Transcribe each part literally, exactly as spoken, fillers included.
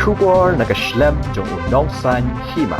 Khubor na ka shlem jong u Nongsaiñ Hima.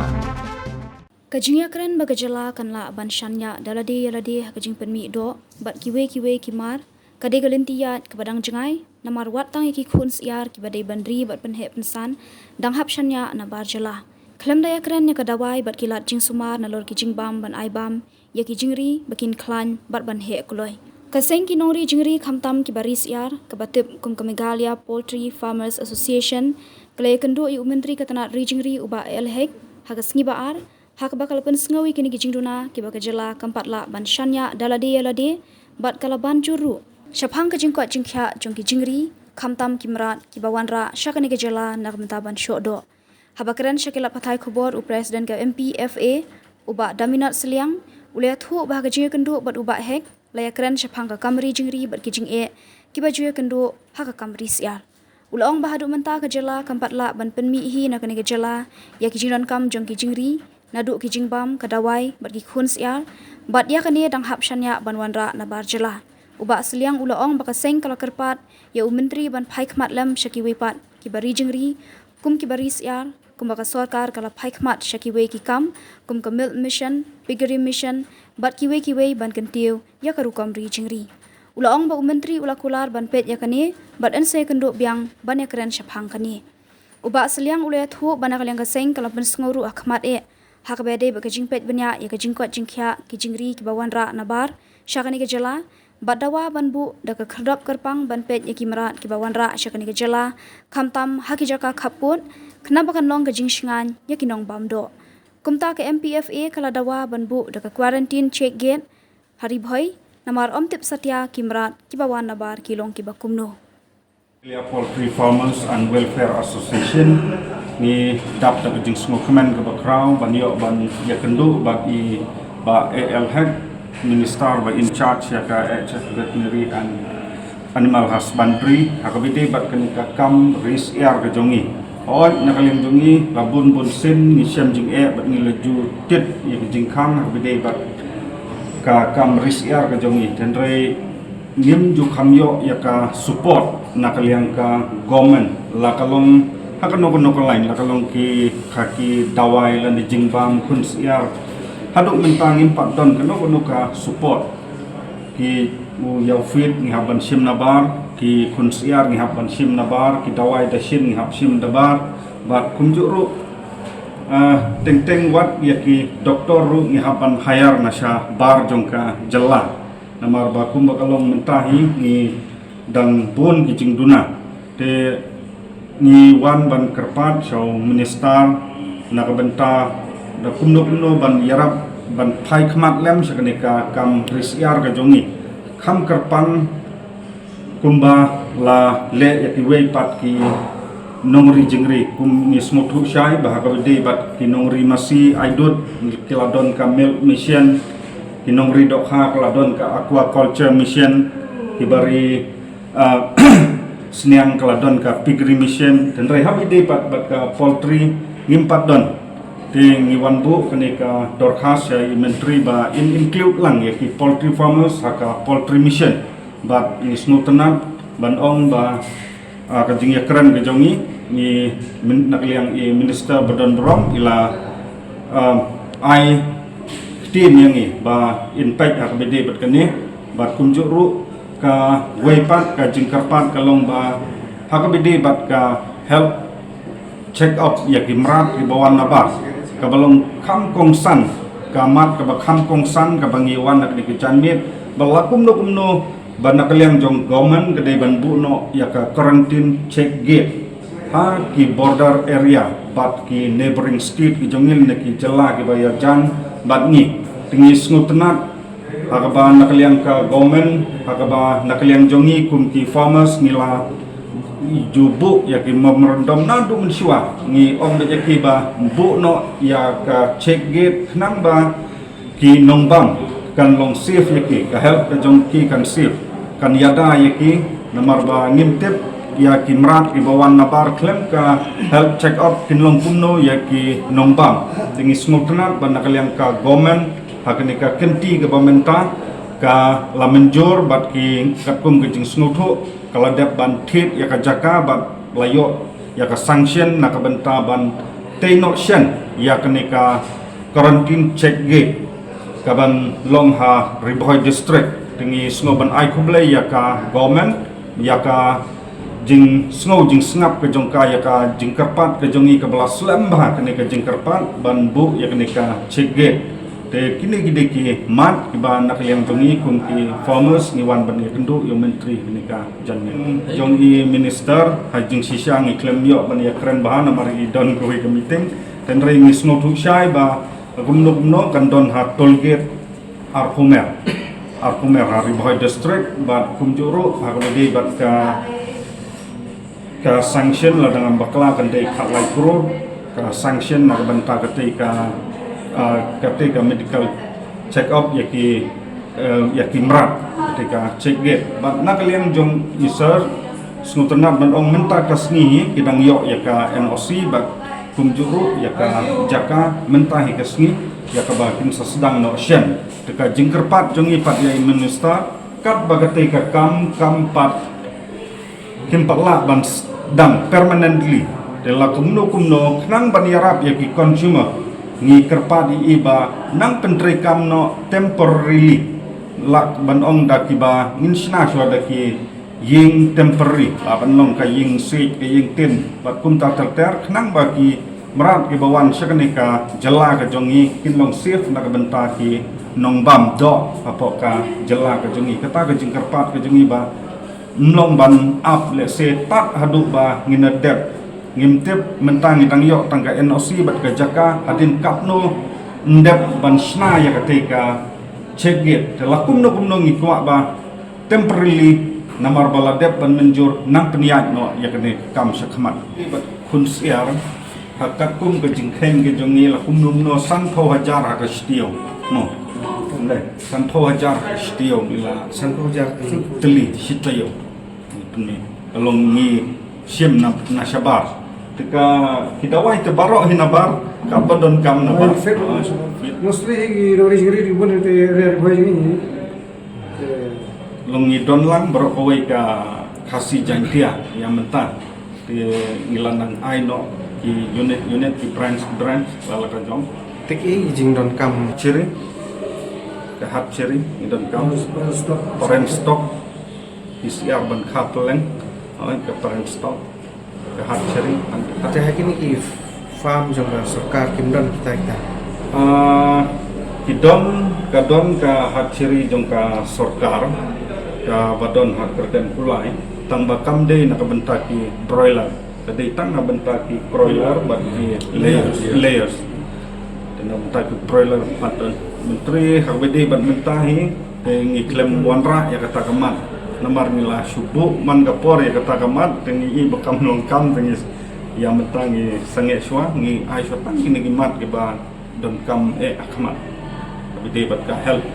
Ka jingïakren ba ka jylla kan lah ban shaniah da lade ïa lade ha ka jingpynmih doh bad kiwei kiwei ki mar, ka dei ka lynti ïaid kaba dang jngai, namar wat tang ïa ki khun syiar kiba dei ban ri bad pynheh pynsan dang hap shaniah nabar jylla. Khlem da ïakren ïa ka dawai bad ki lad jingsumar nalor ki jingbam ban ai bam ïa ki jingri ba kin khlaiñ bad ban heh kloi. Ka seng ki nongri jingri khamtam kiba ri syiar, kaba tip kum ka Meghalaya Poultry Farmers Association, ka la ïakynduh ïa u Myntri ka tnad ri jingri u Bah A L Hek ha ka sngi ba ar, ha kaba ka la pynsngew ïa kine ki jingduna kiba ka jylla kam pat lah ban shaniah da lade ïa lade bad ka la ban jur ruh shaphang ka jingkoit jingkhiah jong ki jingri khamtam ki mrad kiba wanrah sha kane ka jylla na ka bynta ban shoh doh. Haba kren sha ki lad pathai khubor u President ka M P F A u Bah Daminot Sliang u la ïathuh ba ha ka jingïakynduh bad u Bah Hek la ïakren shaphang ka kam ri jingri bad ki jingeh kiba ju ïakynduh ha ka kam ri syiar. U la ong ba haduh mynta ka jylla kam pat lah ban pynmih hi na kane ka jylla ïa ki jingdonkam jong ki jingri, naduh ki jingbam, ka dawai bad ki khun syiar, bad ïa kane dang hap shaniah ban wanrah nabar jylla. U Bah Sliang u la ong ba ka seng ka la kyrpad ïa u Myntri ban phai khmat lem sha kiwei pat kiba ri jingri kum kiba ri syiar, kumba ka sorkar ka la phai khmat sha kiwei ki kam kum ka Milk Mission, Piggery Mission bad kiwei kiwei ban kyntiew ïa ka rukom ri jingri. U la ong ba u Myntri u la kular ban peit ïa kane bad yn sa ïakynduh biang ban ïakren shaphang kane. U Bah Sliang u la ïathuh ba na ka liang ka seng ka la pynsngew ruh ha khmat eh ha kaba ïadei bad ka jingpeit bniah ïa ka jingkoit jingkhiah ki jingri kiba wanrah nabar sha kane ka jylla, bad dawa ban buh da ka khyrdop kyrpang ban peit ïa ki mrad kiba wanrah sha kane ka jylla, khamtam ha ki jaka khapkut, khnang ba kan long ka jingshngaiñ ïa ki nongbam doh. Kumta ka M P F A ka la dawa ban buh da ka quarantine check gate ha Ri Bhoi, namar ym tip satia ki mrad kiba wan nabar ki long kiba kumno. Meghalaya Poultry Farmers and Welfare Association, ngi dap da ka jingsngewkmen kaba khraw ban ïoh ban ïakynduh bad i Bah A L Hek, Minister ba in charge ïa ka H F Veterinary and Animal Husbandry, ha kaba ïadei bad kane ka kam ri syiar ka jong ngi. Hooid, na ka liang jong ngi la bun bun sien ngi shem jingeh bad ngi la ju tied ïa ka jingkhang ha kaba ïadei bad ka kam ri syiar ka jong ngi. Hynrei ngim ju kham ïoh ïa ka support na ka liang ka government, la ka long ha kano kano ka line, la ka long ki, ka ki dawai lane jingbam khun syiar. Haduh mynta ngim pat don kano kano ka support. Ki u ïew feed ngi hap ban shim nabar, ki khun syiar ngi hap ban shim nabar, ki dawai dashin ngi hap shim nabar, bad kumjuh ruh, ah, teng teng wat ïa ki doktor ruh ngi hap ban hire na shabar jong ka jylla. Namar ba kumba ka long mynta hi ngi dang bun ki jingduna. Te ngi wan ban kyrpad sha u minister na ka bynta da kumno kumno ban ïarap ban phai khmat lem sha kane ka kam ri syiar ka jong ngi. Kham kyrpang kumba la leh ïa kiwei pat ki nongri jingri, kum ngi sngewthuh shai ba ha kaba ïadei bad ki nongri masi aidud ki la don ka milk mission, ki nongri dohkha ka la don ka aquaculture mission, kiba ri, ah, sniang ka la don ka piggery mission, hynrei ha kaba ïadei pat bad ka poultry ngim pat don. Te ngi wan buh kane ka dorkhas sha i Myntri ba in include lang ïa ki poultry farmers ha ka poultry mission. Bad ngi sngewtynnat ban ong ba, ah, ka jingïakren ka jong ngi, ngi min-, na ka liang i minister ba don burom i la, ah, ai ktien ïa ngi ba in peit ha kaba ïadei bad kane, bad kumjuh ruh kawei pat ka jingkyrpad ka long ba ha kaba ïadei bad ka health check up ïa ki mrad kiba wan nabar, kaba long kham kongsan, ka mat kaba kham kongsan kaba ngi wan na kane ka janmiet, ba la kumno kumno ba na ka liang jong government ka dei ban buh noh ïa ka quarantine check gate ha ki border area bad ki neighboring state ki jong ngi ne ki jylla kiba ïajan bad ngi. Te ngi sngewtynnat ha kaba na ka liang ka government, ha kaba na ka liang jong ngi kum ki farmers ngi la ju buh ïa ki memorandum naduh mynshuwa, ngi ong beit ïa ki ba buh noh ïa ka check gate khnang ba ki nongbam kan long safe ïa ki, ka health ka jong ki kan safe, kan ïada ïa ki, namar ba ngim tip ïa ki mrad kiba wan nabar khlem ka health check up kin long kumno ïa ki nongbam. Te ngi sngewtynnat ba na ka liang ka government ha kane ka kynti kaba mynta ka la mynjur bad ki katkum ka jingsngewthuh ka la dep ban thied ïa ka jaka bad la ïoh ïa ka sanction na ka bynta ban tei noh shen ïa kane ka quarantine check gate ka ban long ha Ri Bhoi District. Te ngi sngew ban ai khublei ïa ka government ïa ka jingsngew jingsngap ka jong ka, ïa ka jingkyrpad ka jong ngi kaba la slem bha kane ka jingkyrpad ban buh ïa kane ka check gate. Te kine ki dei ki mat kiba na ka liang jong ngi kum ki farmers ngi wan ban ïakynduh ïa u Myntri kane ka janmiet. Jong i Minister, ha jingshisha ngi khlem ïoh ban ïakren bha namar i don kawei ka meeting. Hynrei ngi sngewthuh shai ba kumno kumno kan don ha toll gate arphew mer, arphew mer ha Ri Bhoi District, bad kumjuh ruh ha kaba dei bad ka ka sanction, lada ngam bakla kan dei khatlai klur ka sanction na ka bynta katei ka, ah, katei ka medical check up ïa ki, eh, ïa ki mrad, katei ka check gate. Bad na ka liang jong i Sir, sngewtynnat ban ong mynta ka sngi hi ki dang ïoh ïa ka N O C bad kumjuh ruh ïa ka jaka mynta hi ka sngi ïa kaba kin sa sdang noh shen. Te ka jingkyrpad jong i pat ïa i Minister, katba katei ka kam kam pat kim pat lah ban sdang permanently. Te la kumno kumno khnang ban ïarap ïa ki consumer, ngi kyrpad ïa i ba nang pyntreikam noh temporarily. Lah ban ong da kiba ngin shna shuwa da ki ïing temporary, lah ban long ka ïing siej, ka ïing tin, bad kumta ter ter, khnang ba ki mrad kiba wan sha kane ka jylla ka jong ngi kin long safe na ka bynta ki nongbam doh hapoh ka jylla ka jong ngi. Kata ka jingkyrpad ka jong ngi ba ym long ban ap lehse tad haduh ba ngin da dep. Ngim tip, mynta ngi dang ïoh tang ka N O C bad ka jaka, hadien katno ym dep ban shna ïa katei ka check gate. Te la kumno kumno ngi kwah ba temporarily, namar ba la dep ban mynjur, nang pynïaid noh ïa kane ka kam shakhmat. Bad khun syiar, ha katkum ka jingkheiñ ka jong ngi la kumno kumno sanphew hajar ha ka shi taïew. Mo. Ym dei, sanphew hajar ha ka shi taïew ngi la Sanphew hajar. Tylli shi taïew. Pynmih. Ka long ngi shim na, na shabar. Te ka, ki dawai te baroh hi nabar, katba donkam nabar. Oi, fit. Ah, fit. Mostly hi ki dawai jingri di bun te area Ri Bhoi jingri. Long ngi don lang baroh kawei ka Khasi Jaintia ïa mynta. Te ngi la nang ai noh ki unit, unit, ki branch, branch la la ka jong. Te ki jingdonkam. Chiri. Ka hat chiri ngi donkam. Parent stock. Parent stock. Ki syiar ban kha pylleng. Oi, ka parent stock. Ka hat chiri. Te ha kine ki farm jong ka sorkar kim don kita kita. Ah, ki don, ka don ka hat chiri jong ka sorkar, kaba don ha Kyrteng Kulai, tang ba kam dei na ka bynta ki broiler. Ka dei tang na bynta ki broiler bad ki layers, layers. Te na bynta ki broiler pat, eh, Myntri, ha kaba dei bad mynta hi, te ngi khlem wanrah ïa kata ka mat. Namar ngi la shu buh man ka por ïa kata ka mat, te ngi i ba kam long kam, te ngi ïa mynta ngi sangeh shuwa, ngi ai shuwa tang kine ki mat kiba donkam eh ha khmat. Kaba dei bad ka health